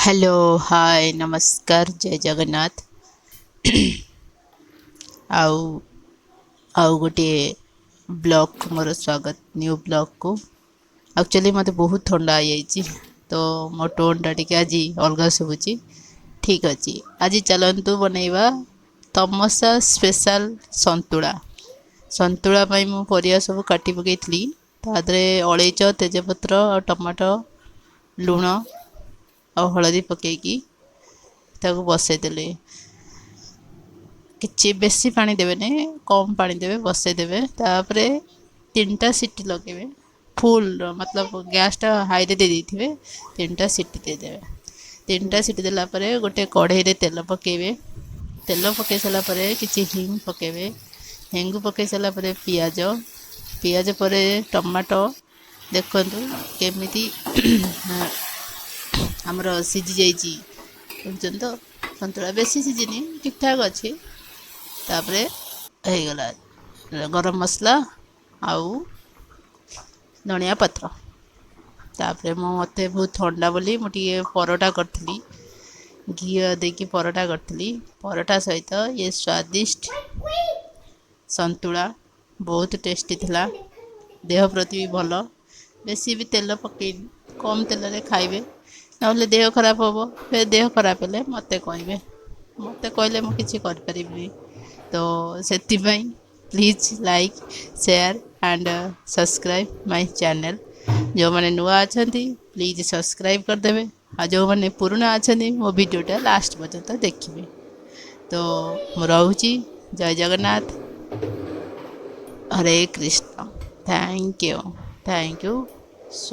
Hello, ହାଏ, ନମସ୍କାର, ଜୟ ଜଗନ୍ନାଥ। ଆଉ ଆଉ ଗୋଟିଏ ବ୍ଲଗ୍କୁ ମୋର ସ୍ୱାଗତ, ନ୍ୟୁ ବ୍ଲଗ୍କୁ। ଆକ୍ଚୁଆଲି ମୋତେ ବହୁତ ଥଣ୍ଡା ହେଇଯାଇଛି, ତ ମୋ ଟୋନ୍ଟା ଟିକେ ଆଜି ଅଲଗା ଶୁଭୁଛି। ଠିକ୍ ଅଛି, ଆଜି ଚାଲନ୍ତୁ ବନେଇବା ତମସା ସ୍ପେଶାଲ ସନ୍ତୁଳା। ସନ୍ତୁଳା ପାଇଁ ମୁଁ ପରିବା ସବୁ କାଟି ପକାଇଥିଲି। ତା ଦେହରେ ଅଳେଇଚ, ତେଜପତ୍ର ଆଉ ଟମାଟୋ, ଲୁଣ ଆଉ ହଳଦୀ ପକାଇକି ତାକୁ ବସେଇଦେଲି। କିଛି ବେଶୀ ପାଣି ଦେବେନି, କମ୍ ପାଣି ଦେବେ, ବସେଇଦେବେ। ତାପରେ ତିନିଟା ସିଟି ଲଗାଇବେ। ଫୁଲ୍ ମତଲବ ଗ୍ୟାସ୍ଟା ହାଇରେ ଦେଇ ଦେଇଥିବେ। ତିନିଟା ସିଟି ଦେଇଦେବେ। ତିନିଟା ସିଟି ଦେଲା ପରେ ଗୋଟେ କଢ଼େଇରେ ତେଲ ପକାଇବେ। ତେଲ ପକାଇ ସାରିଲା ପରେ କିଛି ହିଙ୍ଗ ପକାଇବେ। ହେଙ୍ଗୁ ପକାଇ ସାରିଲା ପରେ ପିଆଜ, ପିଆଜ ପରେ ଟମାଟୋ। ଦେଖନ୍ତୁ କେମିତି ଆମର ସିଝି ଯାଇଛି, ବୁଝୁଛନ୍ତି ତ? ସନ୍ତୁଳା ବେଶୀ ସିଝିନି, ଠିକ୍ଠାକ୍ ଅଛି। ତାପରେ ହେଇଗଲା ଗରମ ମସଲା ଆଉ ଧଣିଆ ପତ୍ର। ତାପରେ ମୁଁ, ମୋତେ ବହୁତ ଥଣ୍ଡା ବୋଲି ମୁଁ ଟିକେ ପରଟା କରିଥିଲି। ଘିଅ ଦେଇକି ପରଟା କରିଥିଲି। ପରଟା ସହିତ ଇଏ ସ୍ୱାଦିଷ୍ଟ ସନ୍ତୁଳା ବହୁତ ଟେଷ୍ଟି ଥିଲା, ଦେହ ପ୍ରତି ବି ଭଲ। ବେଶୀ ବି ତେଲ ପକେଇନି, କମ୍ ତେଲରେ ଖାଇବେ, ନହେଲେ ଦେହ ଖରାପ ହେବ। ଫେର ଦେହ ଖରାପ ହେଲେ ମୋତେ କହିବେ। ମୋତେ କହିଲେ ମୁଁ କିଛି କରିପାରିବିନି। ତ ସେଥିପାଇଁ please like, share and subscribe my channel. ଯେଉଁମାନେ ନୂଆ ଅଛନ୍ତି, ପ୍ଲିଜ୍ ସବସ୍କ୍ରାଇବ୍ କରିଦେବେ, ଆଉ ଯେଉଁମାନେ ପୁରୁଣା ଅଛନ୍ତି, ମୋ ଭିଡ଼ିଓଟା ଲାଷ୍ଟ ପର୍ଯ୍ୟନ୍ତ ଦେଖିବେ। ତ ମୁଁ ରହୁଛି। ଜୟ Jagannath, Hare Krishna. Thank you, thank you so.